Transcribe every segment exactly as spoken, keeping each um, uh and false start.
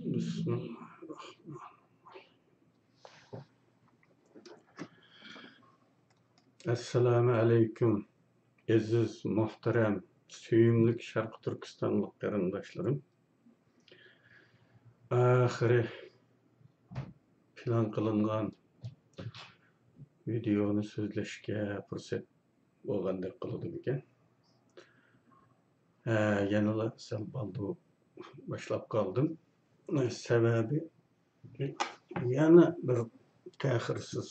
بىسمىللاھىررەھمانىررەھىم. ئەسسالامۇ ئەلەيكۇم، ئەزىز، مۇھتەرەم، سۆيۈملۈك شەرقىي تۈركىستانلىق قېرىنداشلىرىم. ئاخىرى پىلان قىلىنغان ۋىدېئونى سۆزلەشكە پۇرسەت بولغاندەك قىلىدىكەن. ھە، يەنىلا سەل بالدۇر باشلاپ قالدىم. سەۋەبى، يەنە بىر تەخىرسىز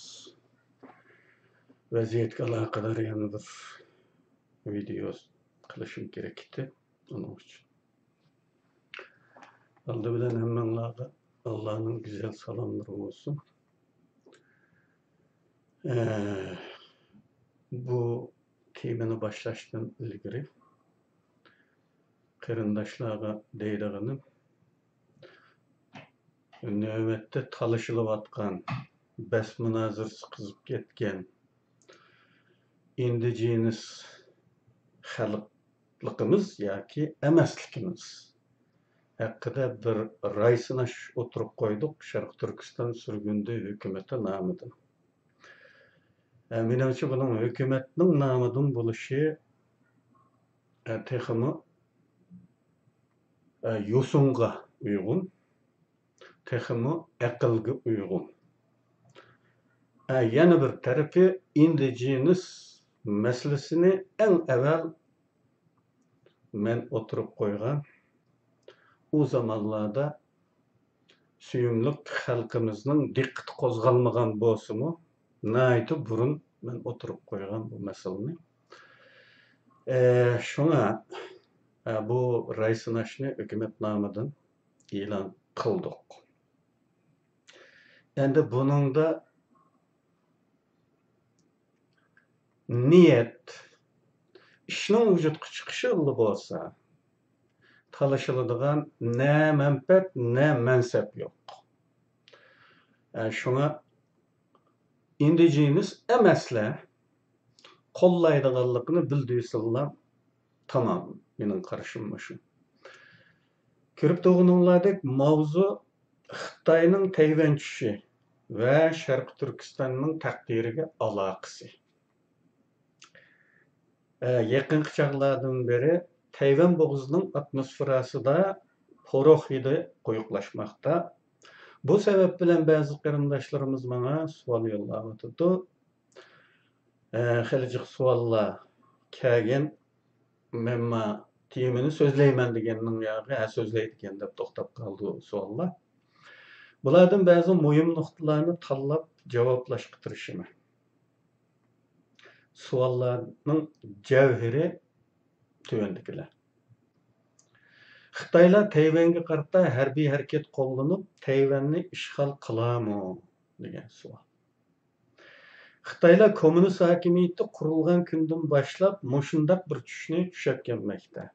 ۋەزىيەتكە ئالاقىدار يەنە بىر ۋىدېئو قىلىشىم كېرەك ئىدى. ئۇنىڭ ئۈچۈن ئالدى بىلەن ھەممىڭلارغا ئاللانىڭ گۈزەل سالاملىرى بولسۇن. ئە، بۇ تېمىنى باشلاشتىن ئىلگىرى قېرىنداشلارغا دەيدىغىنىم، نۆۋەتتە تالىشىلىۋاتقان، بەس مۇنازىرىسى قىزىپ كەتكەن ئىندىجېنىس خەلقلىقىمىز ياكى ئەمەسلىكىمىز ھەققىدە بىر راي سىناش ئوتتۇرىغا قويدۇق شەرقىي تۈركىستان سۈرگۈندە ھۆكۈمىتى نامىدىن. ئە، مېنىڭچە، بۇنىڭ ھۆكۈمەتنىڭ نامىدىن بولۇشى، ئە، تېخىمۇ، ئە، يوسۇنغا ئۇيغۇن، تېخىمۇ ئەقىلگە ئۇيغۇن. ئە، يەنە بىر تەرىپى، ئىندىجېنىس مەسىلىسىنى ئەڭ ئەۋۋەل مەن ئوتتۇرىغا قويغان، ئۇ زامانلاردا سۆيۈملۈك خەلقىمىزنىڭ دىققىتى قوزغالمىغان بولسىمۇ، ناھايىتى بۇرۇن مەن ئوتتۇرىغا قويغان بۇ مەسىلىنى. ئە، شۇڭا، ئە، بۇ راي سىناشنى ھۆكۈمەت نامىدىن ئېلان قىلدۇق. ئەمدى بۇنىڭدا نىيەت، ئىشنىڭ ۋۇجۇدقا چىقىشى ئىللا بولسا، تالىشىلىدىغان نە مەنپەئەت، نە مەنسەپ يوق. ئە، شۇڭا ئىندىجېنىس ئەمەسلەر قوللايدىغانلىقىنى بىلدۈرسىلا تامام. مېنىڭ قارىشىم مۇشۇ. كۆرۈپ تۇرغىنىڭلاردەك، ماۋزۇ خىتاينىڭ تەيۋەن چۈشۈشى ۋە شەرقىي تۈركىستاننىڭ تەقدىرىگە ئالاقىسى. ئە، يېقىنقى چاغلاردىن بېرى تەيۋەن بوغۇزىنىڭ ئاتموسفېراسىدا پورۇق ھىدى قويۇقلاشماقتا. بۇ سەۋەب بىلەن بەزى قېرىنداشلىرىمىز ماڭا سوئال يوللاۋاتىدۇ. ئە، خېلى جىق سوئاللار كەلگەن. مەنمۇ تېمىنى سۆزلەيمەن دېگەننىڭ ياغى، ھە، سۆزلەيدىكەن دەپ توختاپ قالدى سوئاللار. بۇلاردىن بەزى مۇھىم نۇقتىلارنى تاللاپ جاۋابلاشقا تىرىشىمەن. سوئاللارنىڭ جەۋھىرى تۆۋەندىكىلەر. خىتايلار تەيۋەنگە قارىتا ھەربىي ھەرىكەت قوللىنىپ، تەيۋەننى ئىشغال قىلارمۇ؟ دېگەن سوئال. خىتايلار كوممۇنىست ھاكىمىيىتى قۇرۇلغان كۈندىن باشلاپ مۇشۇنداق بىر چۈشنى چۈشەپ كەلمەكتە.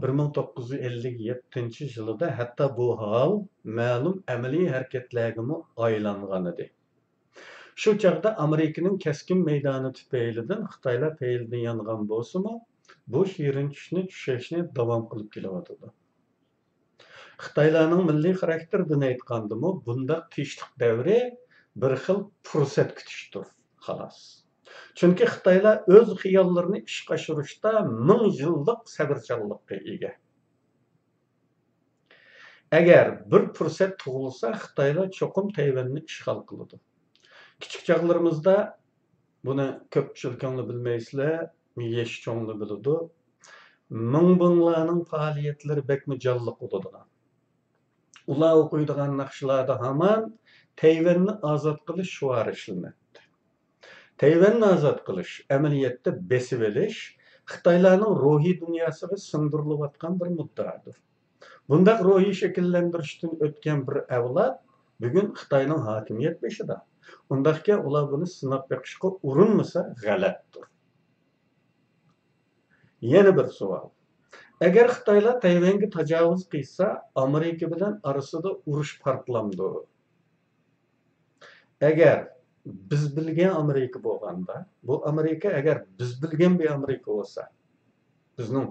بىر مىڭ توققۇز يۈز ئەللىك يەتتىنچى يىلىدا ھەتتا بۇ ھال مەلۇم ئەمەلىي ھەرىكەتلەرگىمۇ ئايلانغانىدى. شۇ چاغدا ئامېرىكىنىڭ كەسكىن مەيدانى تۈپەيلىدىن خىتايلار پەيلىدىن يانغان بولسىمۇ، بۇ شېرىن چۈشنى چۈشەشنى داۋام قىلىپ كېلىۋاتىدۇ. خىتايلارنىڭ مىللىي خاراكتېرىدىن ئېيتقاندىمۇ، بۇنداق تىنچلىق دەۋرى بىر خىل پۇرسەت كۈتۈشتۇر، خالاس. چۈنكى خىتايلار ئۆز خىياللىرىنى ئىشقا ئاشۇرۇشتا مىڭ يىللىق سەۋرچانلىققا ئىگە. ئەگەر بىر پۇرسەت تۇغۇلسا، خىتايلار چوقۇم تەيۋەننى ئىشغال قىلىدۇ. كىچىك چاغلىرىمىزدا، بۇنى كۆپچىلىكىڭلار بىلمەيسىلەر، يېشى چوڭلار بىلىدۇ. مىڭبىڭلارنىڭ پائالىيەتلىرى بەكمۇ جانلىق بولىدىغان. ئۇلار ئوقۇيدىغان ناخشىلاردا ھامان تەيۋەننى ئازاد قىلىش شوئارى ئىشلىنەتتى. تەيۋەننى ئازاد قىلىش، ئەمەلىيەتتە بېسىۋېلىش، خىتايلارنىڭ روھىي دۇنياسىغا سىڭدۈرۈلۈۋاتقان بىر مۇددىئادۇر. بۇنداق روھىي شەكىللەندۈرۈشتىن ئۆتكەن بىر ئەۋلاد بۈگۈن خىتاينىڭ ھاكىمىيەت بېشىدا. ئۇنداقكەن، ئۇلار بۇنى سىناپ بېقىشقا ئۇرۇنمىسا غەلەتتۇر. يەنە بىر سوئال. ئەگەر خىتايلار تەيۋەنگە تاجاۋۇز قىلسا، ئامېرىكا بىلەن ئارىسىدا ئۇرۇش پارتلامدۇ؟ ئەگەر بىز بىلگەن ئامېرىكا بولغاندا، بۇ ئامېرىكا ئەگەر بىز بىلگەن بىر ئامېرىكا بولسا، بىزنىڭ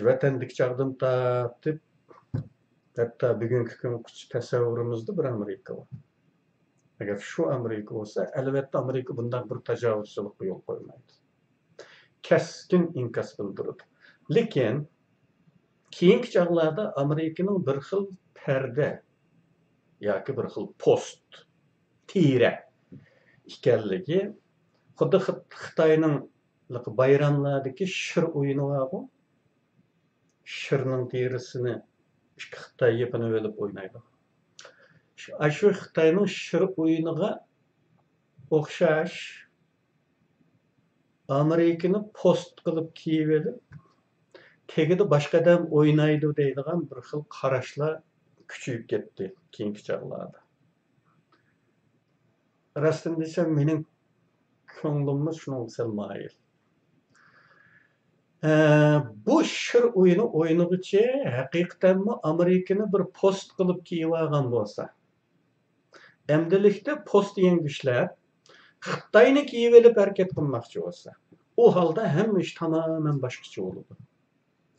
ۋەتەندىكى چاغدىن تارتىپ ھەتتا بۈگۈنكى كۈنگىچە تەسەۋۋۇرىمىزدا بىر ئامېرىكا بار. ئەگەر شۇ ئامېرىكا بولسا، ئەلۋەتتە ئامېرىكا بۇنداق بىر تاجاۋۇزچىلىققا يول قويمايدۇ. كەسكىن ئىنكاس بىلدۈرىدۇ. لېكىن كېيىنكى چاغلاردا ئامېرىكىنىڭ بىر خىل پەردە ياكى بىر خىل پوست، تىرە ئىكەنلىكى، خۇددى خىت-، خىتاينىڭ بايراملاردىكى شىر ئويۇنى بارغۇ، شىرنىڭ تېرىسىنى ئىككى خىتاي يېپىنىۋېلىپ ئوينايدۇ. شۇ، ئاشۇ خىتاينىڭ شىر ئويۇنىغا ئوخشاش، ئامېرىكىنى پوست قىلىپ كىيىۋېلىپ، تېگىدە باشقا ئادەم ئوينايدۇ دەيدىغان بىر خىل قاراشلار كۈچىيىپ كەتتى كېيىنكى چاغلاردا. راستىنى دېسەم، مېنىڭ كۆڭلۈممۇ شۇنىڭغا سەل مايىل. ئە، بۇ شىر ئويۇنى ئوينىغۇچى ھەقىقەتەنمۇ ئامېرىكىنى بىر پوست قىلىپ كىيىۋالغان بولسا، ئەمدىلىكتە پوست يەڭگۈشلەر خىتاينى كىيىۋېلىپ ھەرىكەت قىلماقچى بولسا، ئۇ ھالدا ھەممە ئىش تامامەن باشقىچە بولىدۇ.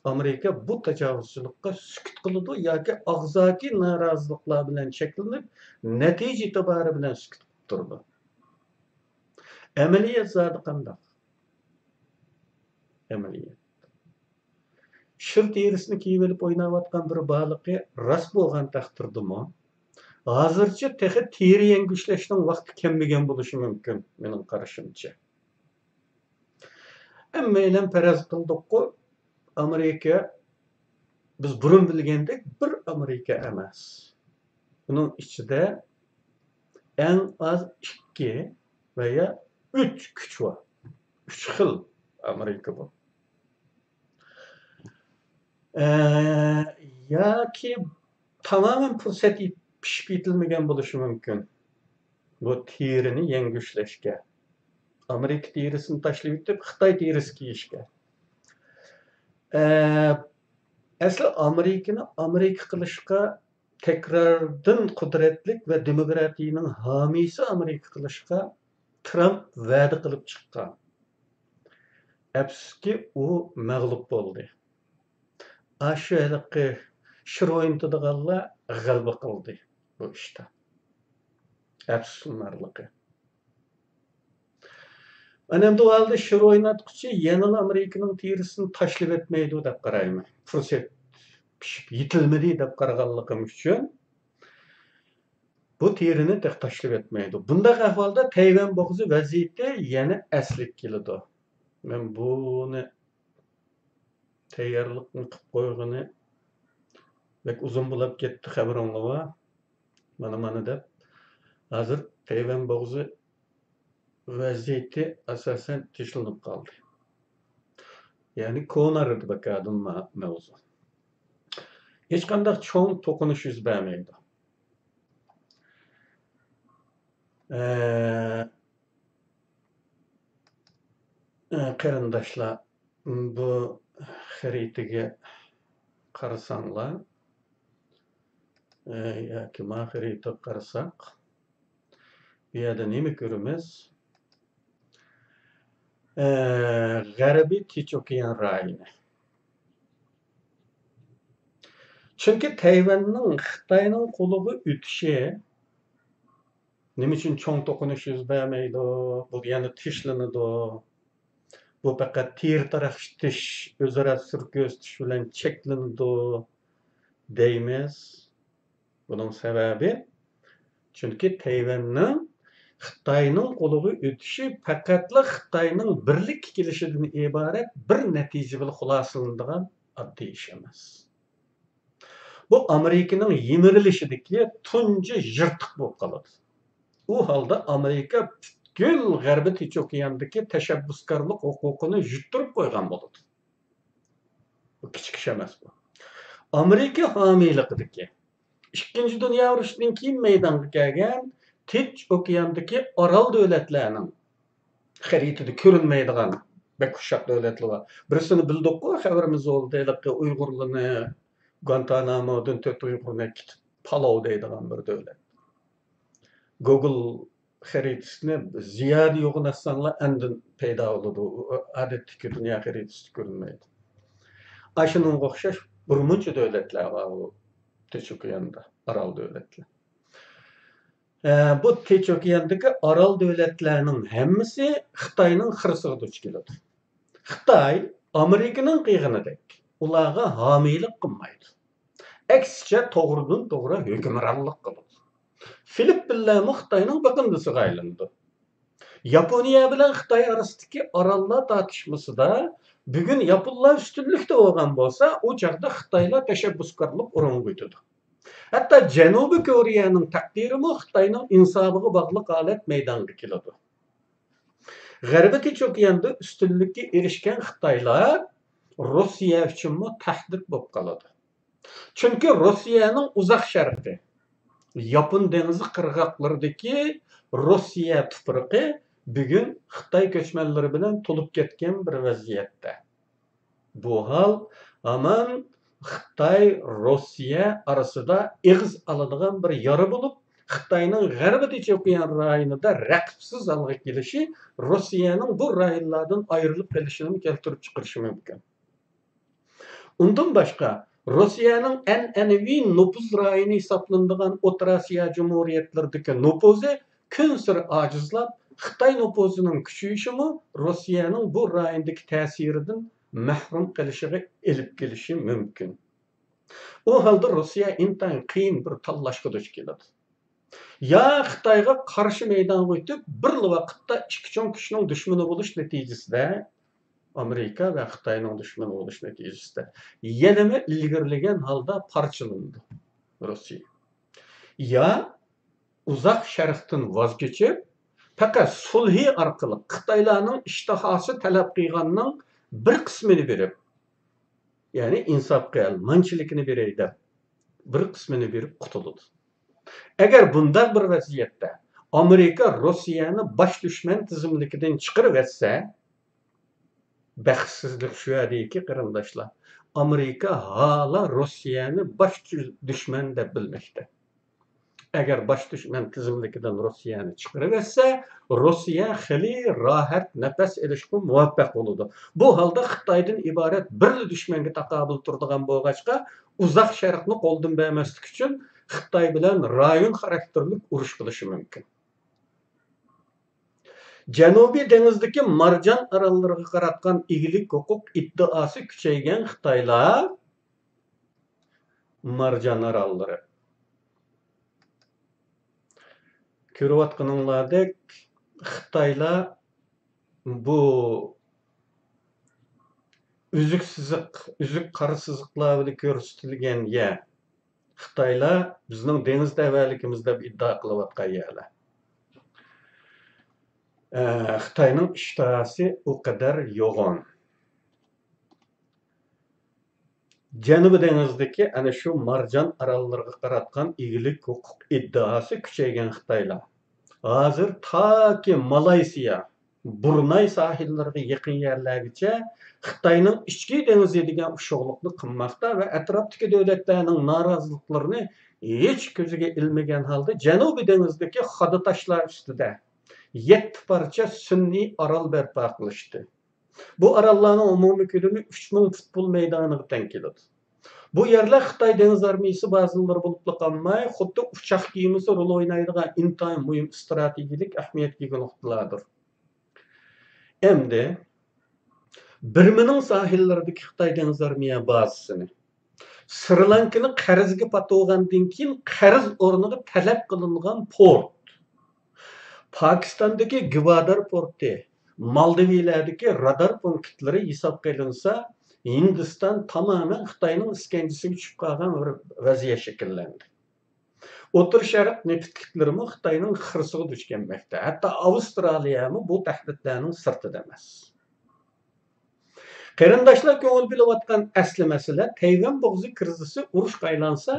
ئامېرىكا بۇ تاجاۋۇزچىلىققا سۈكۈت قىلىدۇ ياكى ئاغزاكى نارازىلىقلار بىلەن چەكلىنىپ، نەتىجە ئېتىبارى بىلەن سۈكۈت قىلىپ تۇرىدۇ. ئەمەلىيەت زادى قانداق؟ ئەمەلىيەت. شىر تېرىسىنى كىيىۋېلىپ ئويناۋاتقان بىر بارلىقى راست بولغان تەقدىردىمۇ، ھازىرچە تېخى تېرە يەڭگۈشلەشنىڭ ۋاقتى كەلمىگەن بولۇشى مۇمكىن، مېنىڭ قارىشىمچە. ھەممەيلەن پەرەز قىلدۇققۇ، ئامېرىكا، بىز بۇرۇن بىلگەندەك بىر ئامېرىكا ئەمەس. ئۇنىڭ ئىچىدە ئەڭ ئاز ئىككى ۋە يا ئۈچ كۈچ بار. ئۈچ خىل ئامېرىكا بار. ئە، ياكى تامامەن پۇرسەت يېت-، پىشىپ يېتىلمىگەن بولۇشى مۇمكىن. بۇ تېرىنى يەڭگۈشلەشكە. ئامېرىكا تېرىسىنى تاشلىۋېتىپ، خىتاي تېرىسى كىيىشكە. ئە، ئەسلى ئامېرىكىنى ئامېرىكا قىلىشقا، تەكراردىن قۇدرەتلىك ۋە دېموكراتىيىنىڭ ھامىيسى ئامېرىكا قىلىشقا ترامپ ۋەدە قىلىپ چىققان. ئەپسۇسكى، ئۇ مەغلۇپ بولدى. ئاشۇ ھېلىقى شىر ئوينىتىدىغانلار غەلىبە قىلدى بۇ ئىشتا. ئەپسۇسلىنارلىقى. ئەنە ئەمدى ئۇ ھالدا شىر ئويناتقۇچى يەنىلا ئامېرىكىنىڭ تېرىسىنى تاشلىۋەتمەيدۇ دەپ قارايمەن. پۇرسەت پىشىپ يېتىلمىدى دەپ قارىغانلىقىم ئۈچۈن بۇ تېرىنى تېخى تاشلىۋەتمەيدۇ. بۇنداق ئەھۋالدا تەيۋەن بوغۇزى ۋەزىيىتى يەنە ئەسلىگە كېلىدۇ. مەن بۇنى تەييارلىقنى قىلىپ قويغىنى بەك ئۇزۇن بولاپ كەتتى، خەۋىرىڭلار بار. مانا، مانا دەپ، ھازىر تەيۋەن بوغۇزى ۋەزىيىتى ئاساسەن تىنچلىنىپ قالدى. يەنى كونا رېدباكادىن ما-، مەۋزۇ. ھېچقانداق چوڭ توقۇنۇش يۈز بەرمەيدۇ. ئە، ئە، قېرىنداشلار، بۇ خەرىتىگە قارىساڭلار، ئە، ياكى ما خەرىتىگە قارىساق، بۇ يەردە نېمە كۆرىمىز؟ ئە، غەربىي تىنچ ئوكيان رايونى. چۈنكى تەيۋەننىڭ خىتاينىڭ قولىغا ئۆتۈشى نېمە ئۈچۈن چوڭ توقۇنۇش يۈز بەرمەيدۇ؟ بۇ يەنە تىنچلىنىدۇ. بۇ پەقەت تېرە تارقىتىش، ئۆزئارا سۈر كۆرسىتىش بىلەن چەكلىنىدۇ دەيمىز. بۇنىڭ سەۋەبى، چۈنكى تەيۋەننىڭ خىتاينىڭ قولىغا ئۆتۈشى پەقەتلا خىتاينىڭ بىرلىككە كېلىشىدىن ئىبارەت بىر نەتىجە بىلەن خۇلاسىلىنىدىغان ئاددىي ئىش ئەمەس. بۇ ئامېرىكىنىڭ يىمىرىلىشىدىكى تۇنجى يىرتىق بولۇپ قالىدۇ. ئۇ ھالدا ئامېرىكا پۈتكۈل غەربىي تىنچ ئوكياندىكى تەشەببۇسكارلىق ھوقۇقىنى يۇتتۇرۇپ قويغان بولىدۇ. بۇ كىچىك ئىش ئەمەس بۇ. ئامېرىكا ھامىيلىقىدىكى ئىككىنچى دۇنيا ئۇرۇشىدىن كېيىن مەيدانغا كەلگەن تىنچ ئوكياندىكى ئارال دۆلەتلەرنىڭ خەرىتىدە كۆرۈنمەيدىغان بەك ئۇششاق دۆلەتلەر بار. بىرسىنى بىلدۇققۇ، خەۋىرىمىز بولدى، ھېلىقى ئۇيغۇرلىرىنى، گۇانتانامودىن تۆت ئۇيغۇرنى ئەكېتىپ، پالاۋ دەيدىغان بىر دۆلەت. گوگل خەرىتىسىنى زىيادە يوغىناتساڭلار ئاندىن پەيدا بولىدۇ. ئادەتتىكى دۇنيا خەرىتىسىدە كۆرۈنمەيدۇ. ئاشۇنىڭغا ئوخشاش بىرمۇنچە دۆلەتلەر بار، ئۇ تىنچ ئوكياندا ئارال دۆلەتلەر. ئە، بۇ تىنچ ئوكياندىكى ئارال دۆلەتلەرنىڭ ھەممىسى خىتاينىڭ خىرىسىغا دۇچ كېلىدۇ. خىتاي ئامېرىكىنىڭ قىلغىنىدەك ئۇلارغا ھامىيلىق قىلمايدۇ. ئەكسىچە توغرىدىن توغرا ھۆكۈمرانلىق قىلىدۇ. فىلىپپىنلەرمۇ خىتاينىڭ بېقىندىسىغا ئايلىنىدۇ. ياپونىيە بىلەن خىتاي ئارىسىدىكى ئاراللار تارتىشمىسىدا بۈگۈن ياپونلار ئۈستۈنلۈكتە بولغان بولسا، ئۇ چاغدا خىتايلار تەشەببۇسكارلىق ئورۇنغا ئۆتىدۇ. ھەتتا جەنۇبىي كورېيەنىڭ تەقدىرىمۇ خىتاينىڭ ئىنسابىغا باغلىق ھالەت مەيدانغا كېلىدۇ. غەربىي تىنچ ئوكياندا ئۈستۈنلۈككە ئېرىشكەن خىتايلار روسىيە ئۈچۈنمۇ تەھدىت بولۇپ قالىدۇ. چۈنكى روسىيەنىڭ ئۇزاق شەرقى، ياپون دېڭىزى قىرغاقلىرىدىكى روسىيە تۇپرىقى بۈگۈن خىتاي كۆچمەنلىرى بىلەن تولۇپ كەتكەن بىر ۋەزىيەتتە. بۇ ھال ھامان خىتاي، روسىيە ئارىسىدا ئېغىز ئالىدىغان بىر يارا بولۇپ، خىتاينىڭ غەربىي تىنچ ئوكيان رايونىدا رەقىبسىز ھالغا كېلىشى روسىيەنىڭ بۇ رايونلاردىن ئايرىلىپ قېلىشىنىمۇ كەلتۈرۈپ چىقىرىشى مۇمكىن. ئۇندىن باشقا، روسىيەنىڭ ئەنئەنىۋى نوپۇز رايونى ھېسابلىنىدىغان ئوتتۇرا ئاسىيا جۇمھۇرىيەتلىرىدىكى نوپۇزى كۈنسېرى ئاجىزلاپ، خىتاي نوپۇزىنىڭ كۈچىيىشىمۇ روسىيەنىڭ بۇ رايوندىكى تەسىرىدىن مەھرۇم قېلىشىغا ئېلىپ كېلىشى مۇمكىن. ئۇ ھالدا روسىيە ئىنتايىن قىيىن بىر تاللاشقا دۇچ كېلىدۇ. يا خىتايغا قارشى مەيدانغا ئۆتۈپ، بىرلا ۋاقىتتا ئىككى چوڭ كۈچنىڭ دۈشمىنى بولۇش نەتىجىسىدە، ئامېرىكا ۋە خىتاينىڭ دۈشمىنى بولۇش نەتىجىسىدە يەنىمۇ ئىلگىرىلىگەن ھالدا پارچىلىنىدۇ روسىيە. يا ئۇزاق شەرقتىن ۋاز كېچىپ، پەقەت سۈلھى ئارقىلىق خىتايلارنىڭ ئىشتىھاسى تەلەپ قىلغاننىڭ بىر قىسمىنى بېرىپ، يەنى ئىنساپ قىل، مانچىلىكىنى بېرەي دەپ، بىر قىسمىنى بېرىپ قۇتۇلىدۇ. ئەگەر بۇنداق بىر ۋەزىيەتتە ئامېرىكا روسىيەنى باش دۈشمەن تىزىملىكىدىن چىقىرىۋەتسە، بەختسىزلىك شۇ يەردىكى قېرىنداشلار، ئامېرىكا ھالا روسىيەنى باش دۈشمەن دەپ بىلمەكتە. ئەگەر باش دۈشمەن تىزىملىكىدىن روسىيەنى چىقىرىۋەتسە، روسىيە خېلى راھەت نەپەس ئېلىشقا مۇۋەپپەق بولىدۇ. بۇ ھالدا خىتايدىن ئىبارەت بىرلا دۈشمەنگە تاقابىل تۇرىدىغان بولغاچقا، ئۇزاق شەرقنى قولدىن بەرمەسلىك ئۈچۈن خىتاي بىلەن رايون خاراكتېرلىك ئۇرۇش قىلىشى مۇمكىن. جەنۇبىي دېڭىزدىكى مارجان ئاراللىرىغا قاراتقان ئىگىلىك ھوقۇق ئىددىئاسى كۈچەيگەن خىتايلار، مارجان ئاراللىرى. كۆرۈۋاتقىنىڭلاردەك، خىتايلار بۇ ئۈزۈك سىزىق، ئۈزۈك قارا سىزىقلار بىلەن كۆرسىتىلگەن يەر، خىتايلار بىزنىڭ دېڭىز تەۋەلىكىمىز دەپ ئىددىئا قىلىۋاتقان يەرلەر. ئە، خىتاينىڭ ئىشتىھاسى ئۇ قەدەر يوغان. جەنۇبىي دېڭىزدىكى ئەنە شۇ مارجان ئاراللىرىغا قاراتقان ئىگىلىك ھوقۇق ئىددىئاسى كۈچەيگەن خىتايلار ھازىر تاكى مالايسىيا، بۇرناي ساھىللىرىغا يېقىن يەرلەرگىچە خىتاينىڭ ئىچكى دېڭىزى دېگەن ئۇششۇقلۇقنى قىلماقتا ۋە ئەتراپتىكى دۆلەتلەرنىڭ نارازىلىقلىرىنى ھېچ كۆزىگە ئىلمىگەن ھالدا جەنۇبىي دېڭىزدىكى خادا تاشلار ئۈستىدە يەتتە پارچە سۈنئىي ئارال بەرپا قىلىشتى. بۇ ئاراللارنىڭ ئومۇمىي كۆلىمى ئۈچ مىڭ پۇتبول مەيدانىغا تەڭ كېلىدۇ. بۇ يەرلەر خىتاي دېڭىز ئارمىيىسى بازىلىرى بولۇپلا قالماي، خۇددى ئۇچاق كېمىسى رولى ئوينايدىغان ئىنتايىن مۇھىم ئىستراتېگىيەلىك ئەھمىيەتكە ئىگە نۇقتىلاردۇر. ئەمدى بىرمىنىڭ ساھىللىرىدىكى خىتاي دېڭىز ئارمىيە بازىسىنى، سرى لانكىنى قەرزگە پاتىۋالغاندىن كېيىن قەرز ئورنىغا تەلەپ قىلىنغان پورت، پاكىستاندىكى گۋادار پورتى، مالدىۋىلەردىكى رادار پونكىتلىرى ھېسابقا ئېلىنسا، ھىندىستان تامامەن خىتاينىڭ ئىسكەنجىسىگە چۈشۈپ قالغان بىر ۋەزىيەت شەكىللەندى. ئوتتۇرا شەرق نېفىتلىكلىرىمۇ خىتاينىڭ خىرىسىغا دۇچ كەلمەكتە. ھەتتا ئاۋسترالىيەمۇ بۇ تەھدىتلەرنىڭ سىرتىدا ئەمەس. قېرىنداشلار كۆڭۈل بۆلۈۋاتقان ئەسلى مەسىلە، تەيۋەن بوغۇزى كىرىزىسى ئۇرۇشقا ئايلانسا،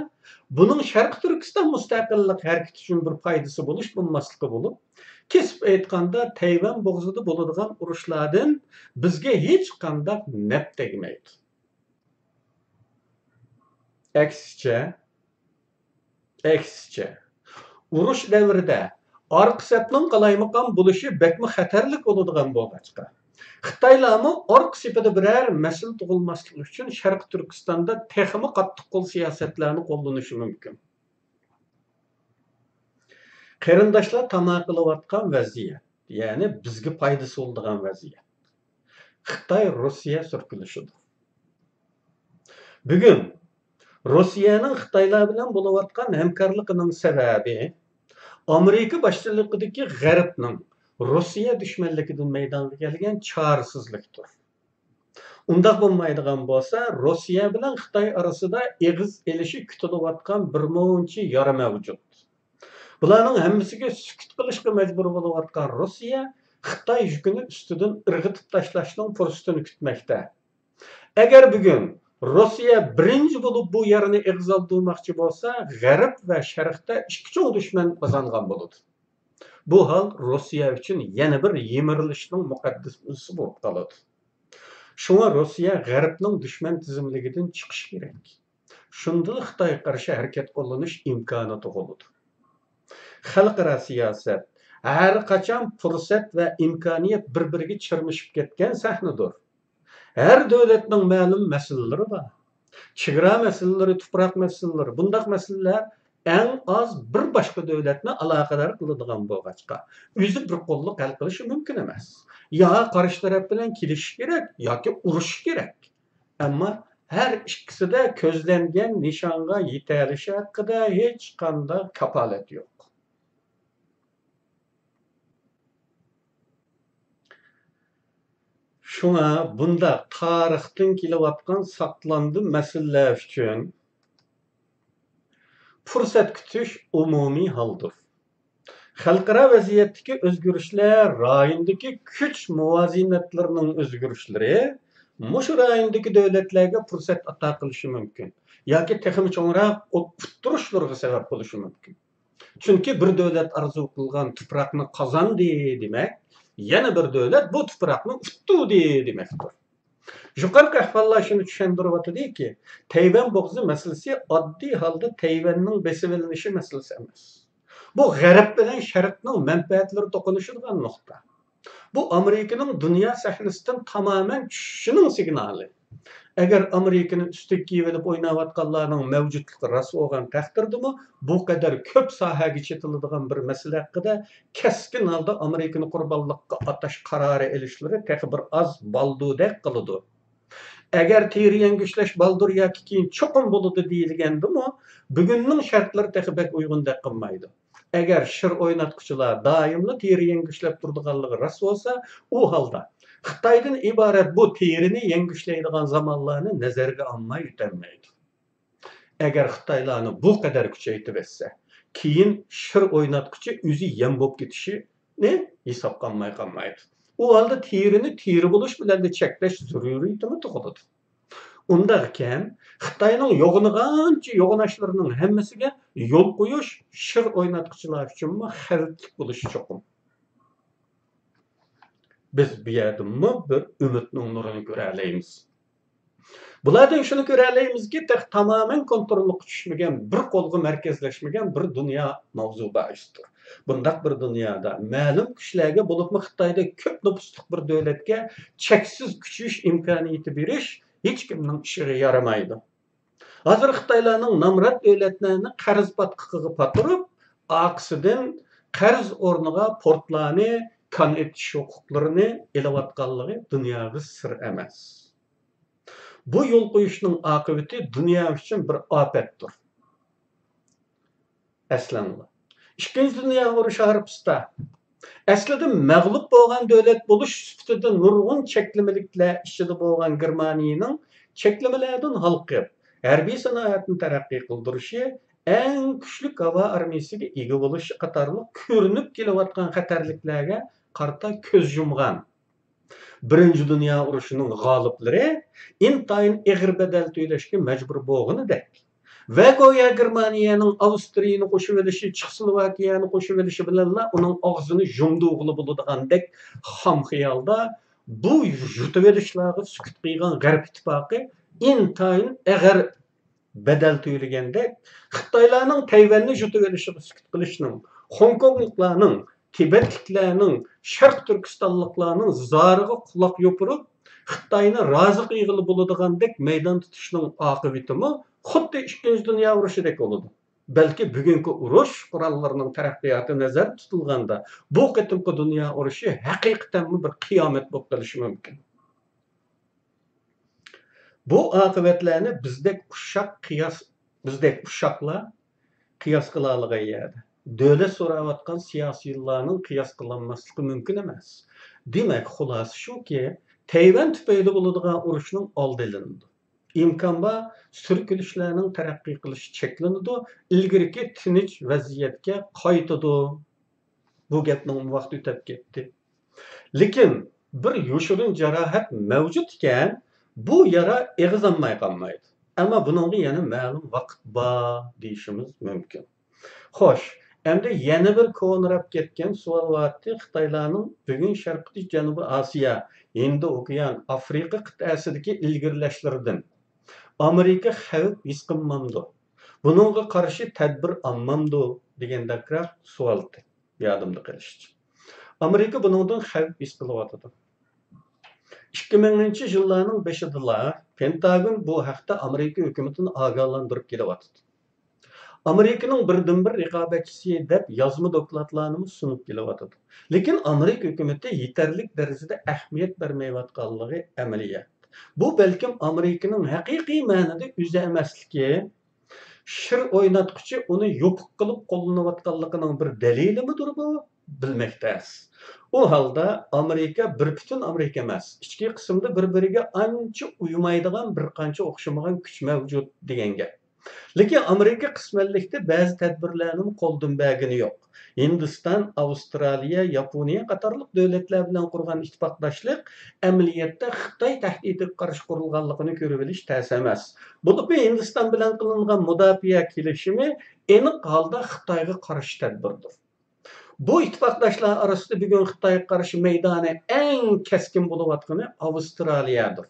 بۇنىڭ شەرقىي تۈركىستان مۇستەقىللىق ھەرىكىتى ئۈچۈن بىر پايدىسى بولۇش بولماسلىقى بولۇپ، كېسىپ ئېيتقاندا، تەيۋەن بوغۇزىدا بولىدىغان ئۇرۇشلاردىن بىزگە ھېچقانداق نەپ تەگمەيدۇ. ئەكسىچە، ئەكسىچە، ئۇرۇش دەۋرىدە ئارقا سەپنىڭ قالايمىقان بولۇشى بەكمۇ خەتەرلىك بولىدىغان بولغاچقا، خىتايلارمۇ ئارقا سېپىدە بىرەر مەسىلە تۇغۇلماسلىقى ئۈچۈن شەرقىي تۈركىستاندا تېخىمۇ قاتتىق قول سىياسەتلەرنى قوللىنىشى مۇمكىن. قېرىنداشلار تاماق قىلىۋاتقان ۋەزىيەت، يەنى بىزگە پايدىسى بولىدىغان ۋەزىيەت. خىتاي روسىيە سۈركىلىشىدۇ. بۈگۈن روسىيەنىڭ خىتايلار بىلەن بولۇۋاتقان ھەمكارلىقىنىڭ سەۋەبى ئامېرىكا باشچىلىقىدىكى غەربنىڭ روسىيە دۈشمەنلىكىدىن مەيدانغا كەلگەن چارىسىزلىكتۇر. ئۇنداق بولمايدىغان بولسا، روسىيە بىلەن خىتاي ئارىسىدا ئېغىز ئېلىشى كۈتۈلۈۋاتقان بىر مۇنچە يارا مەۋجۇت. بۇلارنىڭ ھەممىسىگە سۈكۈت قىلىشقا مەجبۇر بولۇۋاتقان روسىيە خىتاي يۈكىنى ئۈستىدىن ئىرغىتىپ تاشلاشنىڭ پۇرسىتىنى كۈتمەكتە. ئەگەر بۈگۈن روسىيە بىرىنچى بولۇپ بۇ يەرنى ئېغىز ئالدۇرماقچى بولسا، غەرب ۋە شەرقتە ئىككى چوڭ دۈشمەن قازانغان بولىدۇ. بۇ ھال روسىيە ئۈچۈن يەنە بىر يىمىرىلىشنىڭ مۇقەددىمىسى بولۇپ قالىدۇ. شۇڭا روسىيە غەربنىڭ دۈشمەن تىزىملىكىدىن چىقىشى كېرەك. شۇندىلا خىتايغا قارشى ھەرىكەت قوللىنىش ئىمكانى تۇغۇلىدۇ. خەلقئارا سىياسەت ھەر قاچان پۇرسەت ۋە ئىمكانىيەت بىر-بىرىگە چىرمىشىپ كەتكەن سەھنىدۇر. ھەر دۆلەتنىڭ مەلۇم مەسىلىلىرى بار. چېگرا مەسىلىلىرى، تۇپراق مەسىلىلىرى، بۇنداق مەسىلىلەر ئەڭ ئاز بىر باشقا دۆلەتنى ئالاقىدار قىلىدىغان بولغاچقا، ئۆزى بىر قوللۇق ھەل قىلىشى مۇمكىن ئەمەس. يا قارشى تەرەپ بىلەن كېلىشىشى كېرەك، ياكى ئۇرۇشى كېرەك. ئەمما ھەر ئىككىسىدە كۆزلەنگەن نىشانغا يېتەلىشى ھەققىدە ھېچقانداق كاپالەت يوق. شۇڭا بۇنداق تارىختىن كېلىۋاتقان ساقلاندى مەسىلىلەر ئۈچۈن پۇرسەت كۈتۈش ئومۇمىي ھالدۇر. خەلقئارا ۋەزىيەتتىكى ئۆزگىرىشلەر، رايوندىكى كۈچ مۇۋازىنەتلىرىنىڭ ئۆزگىرىشلىرى مۇشۇ رايوندىكى دۆلەتلەرگە پۇرسەت ئاتا قىلىشى مۇمكىن ياكى تېخىمۇ چوڭراق ئۇتتۇرۇشلىرىغا سەۋەب بولۇشى مۇمكىن. چۈنكى بىر دۆلەت ئارزۇ قىلغان تۇپراقنى قازاندى دېمەك، يەنە بىر دۆلەت بۇ تۇپراقنى ئۇتتۇردى دېمەكتۇر. يۇقىرىقى ئەھۋاللار شۇنى چۈشەندۈرۈۋاتىدۇكى، تەيۋەن بوغۇزى مەسىلىسى ئاددىي ھالدا تەيۋەننىڭ بېسىۋېلىنىشى مەسىلىسى ئەمەس. بۇ غەرب بىلەن شەرقنىڭ مەنپەئەتلىرى توقۇنۇشىدىغان نۇقتا. بۇ ئامېرىكىنىڭ دۇنيا سەھنىسىدىن تامامەن چۈشۈشىنىڭ سىگنالى. ئەگەر ئامېرىكىنى ئۈستىگە كىيىۋېلىپ ئويناۋاتقانلارنىڭ مەۋجۇتلۇقى راست بولغان تەقدىردىمۇ، بۇ قەدەر كۆپ ساھەگە چېتىلىدىغان بىر مەسىلە ھەققىدە كەسكىن ھالدا ئامېرىكىنى قۇربانلىققا ئاتاش قارارى ئېلىشلىرى تېخى بىر ئاز بالدۇردەك قىلىدۇ. ئەگەر تېرە يەڭگۈشلەش بالدۇر ياكى كېيىن چوقۇم بولىدۇ دېيىلگەندىمۇ، بۈگۈننىڭ شەرتلىرى تېخى بەك ئۇيغۇندەك قىلمايدۇ. ئەگەر شىر ئويناتقۇچىلار دائىملا تېرە يەڭگۈشلەپ تۇرىدىغانلىقى راست بولسا، ئۇ ھالدا خىتايدىن ئىبارەت بۇ تېرىنى يەڭگۈشلەيدىغان زامانلارنى نەزەرگە ئالماي ئۆتەلمەيدۇ. ئەگەر خىتايلارنى بۇ قەدەر كۈچەيتىۋەتسە، كېيىن شىر ئويناتقۇچى ئۆزى يەم بولۇپ كېتىشىنى ھېسابقا ئالماي قالمايدۇ. ئۇ ھالدا تېرىنى تېرە بولۇش بىلەنلا چەكلەش زۆرۈرىيىتىمۇ تۇغۇلىدۇ. ئۇنداق ئىكەن، خىتاينىڭ يوغىنىغانچە يوغىناشلىرىنىڭ ھەممىسىگە يول قويۇش شىر ئويناتقۇچىلار ئۈچۈنمۇ خەۋپلىك بولۇشى چوقۇم. بىز بۇ يەردىنمۇ بىر ئۈمىدنىڭ نۇرىنى كۆرەلەيمىز. بۇلاردىن شۇنى كۆرەلەيمىزكى، تېخى تامامەن كونتروللۇققا چۈشمىگەن، بىر قولغا مەركەزلەشمىگەن بىر دۇنيا ماۋزۇ بار ئىشتۇر. بۇنداق بىر دۇنيادا مەلۇم كۈچلەرگە، بولۇپمۇ خىتايدەك كۆپ نوپۇسلۇق بىر دۆلەتكە چەكسىز كۈچىيىش ئىمكانىيىتى بېرىش ھېچكىمنىڭ ئىشىغا يارىمايدۇ. ھازىر خىتايلارنىڭ نامرات دۆلەتلەرنى قەرز پاتقىقىغا پاتۇرۇپ، ئارقىسىدىن قەرز ئورنىغا پورتلارنى، كان ئېتىش ھوقۇقلىرىنى ئېلىۋاتقانلىقى دۇنياغا سىر ئەمەس. بۇ يول قويۇشنىڭ ئاقىۋىتى دۇنيا ئۈچۈن بىر ئاپەتتۇر. ئەسلەڭلار، ئىككىنچى دۇنيا ئۇرۇشى ھارپىسىدا ئەسلىدە مەغلۇپ بولغان دۆلەت بولۇش سۈپىتىدە نۇرغۇن چەكلىمىلىكلەر ئىچىدە بولغان گېرمانىيىنىڭ چەكلىمىلەردىن ھالقىپ، ھەربىي سانائەتنى تەرەققىي قىلدۇرۇشى، ئەڭ كۈچلۈك ھاۋا ئارمىيىسىگە ئىگە بولۇشى قاتارلىق كۆرۈنۈپ كېلىۋاتقان خەتەرلىكلەرگە قارىتا كۆز يۇمغان. بىرىنچى دۇنيا ئۇرۇشىنىڭ غالىپلىرى ئىنتايىن ئېغىر بەدەل تۆلەشكە مەجبۇر بولغىنىدەك ۋە گويا گېرمانىيەنىڭ ئاۋسترىيىنى قوشۇۋېلىشى، چېخوسلوۋاكىيەنى قوشۇۋېلىشى بىلەنلا ئۇنىڭ ئاغزىنى يۇمدۇرغىلى بولىدىغاندەك خام خىيالدا، بۇ يۇتۇۋېلىشلارغا سۈكۈت قىلغان غەرب ئىتتىپاقى ئىنتايىن ئېغىر بەدەل تۆلىگەندەك، خىتايلارنىڭ تەيۋەننى يۇتۇۋېلىشىغا سۈكۈت قىلىشنىڭ، خوڭكوڭلۇقلارنىڭ تىبەتلىكلەرنىڭ، شەرقىي تۈركىستانلىقلارنىڭ زارىغا قۇلاق يوپۇرۇپ، خىتاينى رازى قىلغىلى بولىدىغاندەك مەيدان تۇتۇشنىڭ ئاقىۋىتىمۇ خۇددى ئىككىنچى دۇنيا ئۇرۇشىدەك بولىدۇ. بەلكى بۈگۈنكى ئۇرۇش قوراللىرىنىڭ تەرەققىياتى نەزەردە تۇتۇلغاندا، بۇ قېتىمقى دۇنيا ئۇرۇشى ھەقىقەتەنمۇ بىر قىيامەت بولۇپ قېلىشى مۇمكىن. بۇ ئاقىۋەتلەرنى بىزدەك ئۇششاق قىياس، بىزدەك ئۇششاقلار قىياس قىلالىغان يەردە، دۆلەت سوراۋاتقان سىياسىيونلارنىڭ قىياس قىلالماسلىقى مۇمكىن ئەمەس. دېمەك، خۇلاسە شۇكى، تەيۋەن تۈپەيلى بولىدىغان ئۇرۇشنىڭ ئالدى ئېلىنىدۇ. ئىمكان بار، سۈركىلىشلەرنىڭ تەرەققىي قىلىشى چەكلىنىدۇ، ئىلگىرىكى تىنچ ۋەزىيەتكە قايتىدۇ. بۇ گەپنىڭ ۋاقتى ئۆتۈپ كەتتى. لېكىن بىر يوشۇرۇن جاراھەت مەۋجۇت ئىكەن، بۇ يارا ئېغىزلانماي قالمايدۇ. ئەمما بۇنىڭغا يەنە مەلۇم ۋاقىت بار دېيىشىمىز مۇمكىن. خوش، ئەمدى يەنە بىر كونىراپ كەتكەن سوئال بارتتى، خىتايلارنىڭ بۈگۈن شەرقىي جەنۇبىي ئاسىيا، ھىندى ئوكيان، ئافرىقا قىتئەسىدىكى ئىلگىرىلەشلىرىدىن ئامېرىكا خەۋپ ھېس قىلمامدۇ؟ بۇنىڭغا قارشى تەدبىر ئالمامدۇ؟ دېگەندەكرەك سوئال يادىمدا قېلىشىچە. ئامېرىكا بۇنىڭدىن خەۋپ ھېس قىلىۋاتىدۇ. ئىككى مىڭىنچى يىللارنىڭ بېشىدىلا پېنتاگون بۇ ھەقتە ئامېرىكا ھۆكۈمىتىنى ئاگاھلاندۇرۇپ كېلىۋاتىدۇ. ئامېرىكىنىڭ بىردىنبىر رىقابەتچىسى دەپ يازما دوكلاتلارنىمۇ سۇنۇپ كېلىۋاتىدۇ. لېكىن ئامېرىكا ھۆكۈمىتى يېتەرلىك دەرىجىدە ئەھمىيەت بەرمەيۋاتقانلىقى ئەمەلىيەت. بۇ بەلكىم ئامېرىكىنىڭ ھەقىقىي مەنىدە ئۆزى ئەمەسلىكى، شىر ئويناتقۇچى ئۇنى يوپۇق قىلىپ قوللىنىۋاتقانلىقىنىڭ بىر دەلىلىمىدۇر بۇ؟ بىلمەك تەس. ئۇ ھالدا ئامېرىكا بىر پۈتۈن ئامېرىكا ئەمەس، ئىچكى قىسىمدا بىر-بىرىگە ئانچە ئۇيمايدىغان بىر قانچە ئوخشىمىغان كۈچ مەۋجۇت دېگەن گەپ. لېكىن ئامېرىكا قىسمەنلىكتە بەزى تەدبىرلەرنىمۇ قولدىن بەرگىنى يوق. ھىندىستان، ئاۋسترالىيە، ياپونىيە قاتارلىق دۆلەتلەر بىلەن قۇرغان ئىتتىپاقداشلىق ئەمەلىيەتتە خىتاي تەھدىتىگە قارشى قۇرۇلغانلىقىنى كۆرۈۋېلىش تەس ئەمەس. بولۇپمۇ ھىندىستان بىلەن قىلىنغان مۇداپىئە كېلىشىمى ئېنىق ھالدا خىتايغا قارشى تەدبىردۇر. بۇ ئىتتىپاقداشلار ئارىسىدا بۈگۈن خىتايغا قارشى مەيدانى ئەڭ كەسكىن بولۇۋاتقىنى ئاۋسترالىيەدۇر.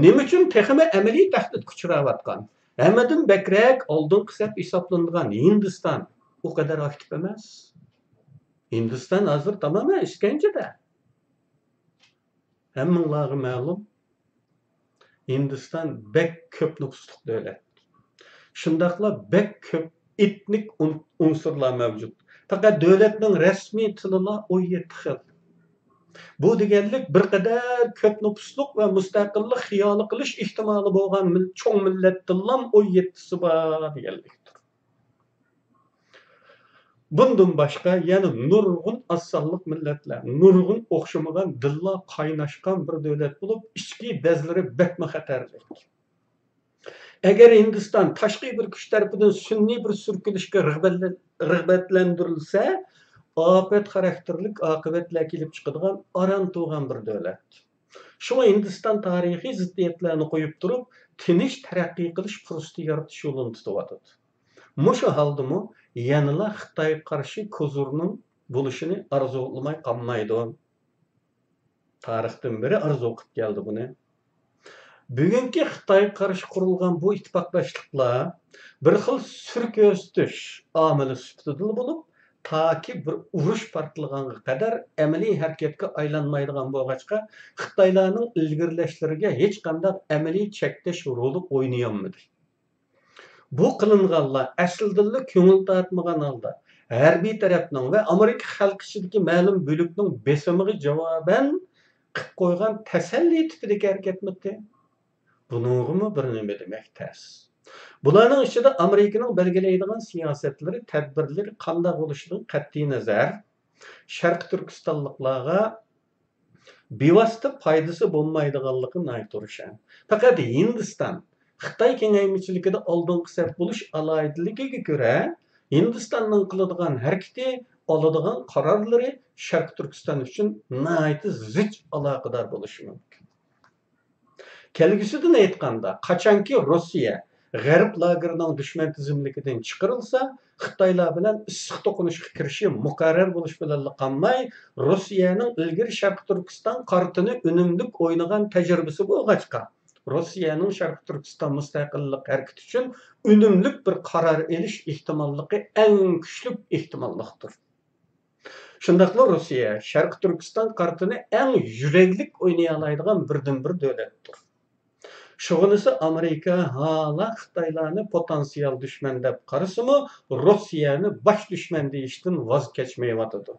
نېمە ئۈچۈن تېخىمۇ ئەمەلىي تەھدىتكە ئۇچراۋاتقان، ھەممىدىن بەكرەك ئالدىنقى سەپ ھېسابلىنىدىغان ھىندىستان ئۇ قەدەر ئاكتىپ ئەمەس؟ ھىندىستان ھازىر تامامەن ئىشكەنجىدە. ھەممىڭلارغا مەلۇم، ھىندىستان بەك كۆپ نوپۇسلۇق دۆلەت. شۇنداقلا بەك كۆپ ئېتنىك ئۇن-، ئۇنسۇرلار مەۋجۇت. پەقەت دۆلەتنىڭ رەسمىي تىلىلا ئون يەتتە خىل. بۇ دېگەنلىك، بىر قەدەر كۆپ نوپۇسلۇق ۋە مۇستەقىللىق خىيالى قىلىش ئېھتىمالى بولغان مىل-، چوڭ مىللەتتىنلام ئون يەتتىسى بار دېگەنلىكتۇر. بۇندىن باشقا، يەنە نۇرغۇن ئاز سانلىق مىللەتلەر، نۇرغۇن ئوخشىمىغان دىنلار قايناشقان بىر دۆلەت بولۇپ، ئىچكى بەزلىرى بەكمۇ خەتەرلىك. ئەگەر ھىندىستان تاشقى بىر كۈچ تەرىپىدىن سۈنئىي بىر سۈركىلىشكە رىغبەتلەن-، رىغبەتلەندۈرۈلسە، ئاپەت خاراكتېرلىك ئاقىۋەتلەر كېلىپ چىقىدىغان ئاران تۇغان بىر دۆلەت. شۇڭا ھىندىستان تارىخىي زىددىيەتلەرنى قويۇپ تۇرۇپ، تىنچ تەرەققىي قىلىش پۇرسىتى يارىتىش يولىنى تۇتۇۋاتىدۇ. مۇشۇ ھالدىمۇ يەنىلا خىتايغا قارشى كوزۇرنىڭ بولۇشىنى ئارزۇلىماي قالمايدۇ. تارىختىن بېرى ئارزۇ قىلىپ كەلدى بۇنى. بۈگۈنكى خىتايغا قارشى قۇرۇلغان بۇ ئىتتىپاقداشلىقلار بىر خىل سۈر كۆرسىتىش ئامىلى سۈپىتىدىلا بولۇپ، تاكى بىر ئۇرۇش پارتلىغانغا قەدەر ئەمەلىي ھەرىكەتكە ئايلانمايدىغان بولغاچقا، خىتايلارنىڭ ئىلگىرىلەشلىرىگە ھېچقانداق ئەمەلىي چەكلەش رولى ئوينىيالمىدى. بۇ قىلىنغانلار ئەسلىدىنلا كۆڭۈل تارتمىغان ھالدا، ھەربىي تەرەپنىڭ ۋە ئامېرىكا خەلقى ئىچىدىكى مەلۇم بۆلۈكنىڭ بېسىمىغا جاۋابەن قىلىپ قويغان تەسەللى تىپىدىكى ھەرىكەتمىتى؟ بۇنىڭغىمۇ بىر نېمە دېمەك تەس. بۇلارنىڭ ئىچىدە ئامېرىكىنىڭ بەلگىلەيدىغان سىياسەتلىرى، تەدبىرلىرى قانداق بولۇشىدىن قەتئىينەزەر، شەرقىي تۈركىستانلىقلارغا بىۋاسىتە پايدىسى بولمايدىغانلىقى ناھايىتى روشەن. پەقەت ھىندىستان خىتاي كېڭەيمىچىلىكىدە ئالدىنقى سەپ بولۇش ئالاھىدىلىكىگە كۆرە، ھىندىستاننىڭ قىلىدىغان ھەرىكىتى، ئالىدىغان قارارلىرى شەرقىي تۈركىستان ئۈچۈن ناھايىتى زىچ ئالاقىدار بولۇشى مۇمكىن. كەلگۈسىدىن ئېيتقاندا، قاچانكى روسىيە غەرب لاگېرىنىڭ دۈشمەن تىزىملىكىدىن چىقىرىلسا، خىتايلار بىلەن ئىسسىق توقۇنۇشقا كىرىشى مۇقەررەر بولۇش بىلەنلا قالماي، روسىيەنىڭ ئىلگىرى شەرقىي تۈركىستان كارتىنى ئۈنۈملۈك ئوينىغان تەجرىبىسى بولغاچقا، روسىيەنىڭ شەرقىي تۈركىستان مۇستەقىللىق ھەرىكىتى ئۈچۈن ئۈنۈملۈك بىر قارار ئېلىش ئېھتىماللىقى ئەڭ كۈچلۈك ئېھتىماللىقتۇر. شۇنداقلا روسىيە شەرقىي تۈركىستان كارتىنى ئەڭ يۈرەكلىك ئوينىيالايدىغان بىردىنبىر دۆلەتتۇر. شۇغىنىسى ئامېرىكا ھالا خىتايلارنى پوتېنسىيال دۈشمەن دەپ قارىسىمۇ، روسىيەنى باش دۈشمەن دېيىشتىن ۋاز كەچمەيۋاتىدۇ.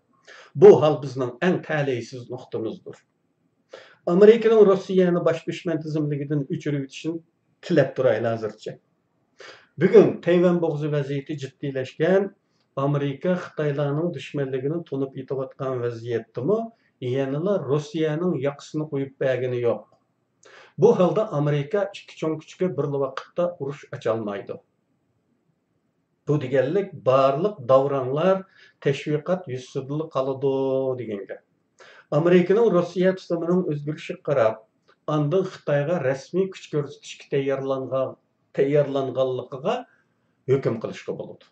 بۇ ھال بىزنىڭ ئەڭ تەلەيسىز نۇقتىمىزدۇر. ئامېرىكىنىڭ روسىيەنى باش دۈشمەن تىزىملىكىدىن ئۆچۈرۈۋېتىشىنى تىلەپ تۇرايلى ھازىرچە. بۈگۈن تەيۋەن بوغۇزى ۋەزىيىتى جىددىيلەشكەن، ئامېرىكا خىتايلارنىڭ دۈشمەنلىكىنى تونۇپ يېتىۋاتقان ۋەزىيەتتىمۇ يەنىلا روسىيەنىڭ ياقىسىنى قويۇپ بەرگىنى يوق. بۇ ھالدا ئامېرىكا ئىككى چوڭ كۈچكە بىرلا ۋاقىتتا ئۇرۇش ئاچالمايدۇ. بۇ دېگەنلىك بارلىق داۋراڭلار تەشۋىقات يۈزىسىدىلا قالىدۇ دېگەن گەپ. ئامېرىكىنىڭ روسىيە تۇتۇمىنىڭ ئۆزگىرىشىگە قاراپ، ئاندىن خىتايغا رەسمىي كۈچ كۆرسىتىشكە تەييارلانغان، تەييارلانغانلىقىغا ھۆكۈم قىلىشقا بولىدۇ.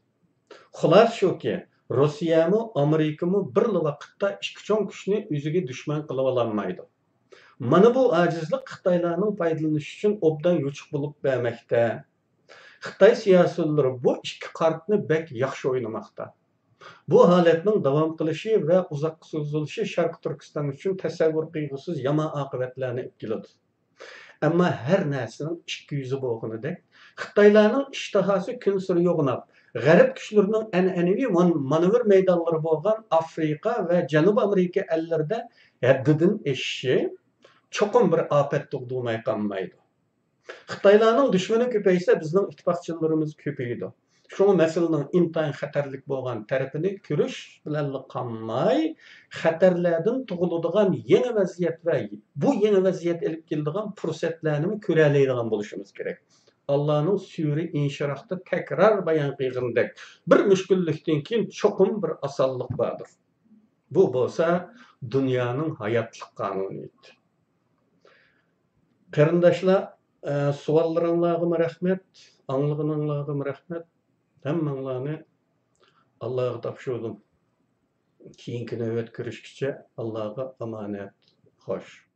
خۇلاسە شۇكى، روسىيەمۇ، ئامېرىكىمۇ بىرلا ۋاقىتتا ئىككى چوڭ كۈچنى ئۆزىگە دۈشمەن قىلىۋالالمايدۇ. مانا بۇ ئاجىزلىق خىتايلارنىڭ پايدىلىنىشى ئۈچۈن ئوبدان يوچۇق بولۇپ بەرمەكتە. خىتاي سىياسىيونلىرى بۇ ئىككى قارتنى بەك ياخشى ئوينىماقتا. بۇ ھالەتنىڭ داۋام قىلىشى ۋە ئۇزاققا سوزۇلۇشى شەرقىي تۈركىستان ئۈچۈن تەسەۋۋۇر قىلغۇسىز يامان ئاقىۋەتلەرنى ئەكېلىدۇ. ئەمما ھەر نەرسىنىڭ ئىككى يۈزى بولغىنىدەك، خىتايلارنىڭ ئىشتىھاسى كۈنسېرى يوغىناپ، غەرب كۈچلىرىنىڭ ئەنئەنىۋى مان-، مانېۋىر مەيدانلىرى بولغان ئافرىقا ۋە جەنۇبىي ئامېرىكا ئەللىرىدە ھەددىدىن ئېشىشى چوقۇم بىر ئاپەت تۇغدۇرماي قالمايدۇ. خىتايلارنىڭ دۈشمىنى كۆپەيسە، بىزنىڭ ئىتتىپاقچىلىرىمىز كۆپىيىدۇ. شۇڭا مەسىلىنىڭ ئىنتايىن خەتەرلىك بولغان تەرىپىنى كۆرۈش بىلەنلا قالماي، خەتەرلەردىن تۇغۇلىدىغان يېڭى ۋەزىيەت ۋە بۇ يېڭى ۋەزىيەت ئېلىپ كېلىدىغان پۇرسەتلەرنىمۇ كۆرەلەيدىغان بولۇشىمىز كېرەك. ئاللانىڭ سۈرە ئىنشىراھتا تەكرار بايان قىلغىنىدەك، بىر مۈشكۈللۈكتىن كېيىن چوقۇم بىر ئاسانلىق باردۇر. بۇ بولسا دۇنيانىڭ ھاياتلىق قانۇنىيىتى. قېرىنداشلار، ئە، سوئاللىرىڭلارغىمۇ رەھمەت، ئاڭلىغىنىڭلارغىمۇ رەھمەت. ھەممىڭلارنى ئاللاغا تاپشۇردۇم. كېيىنكى نۆۋەت كۆرۈشكىچە ئاللاغا ئامانەت. خوش.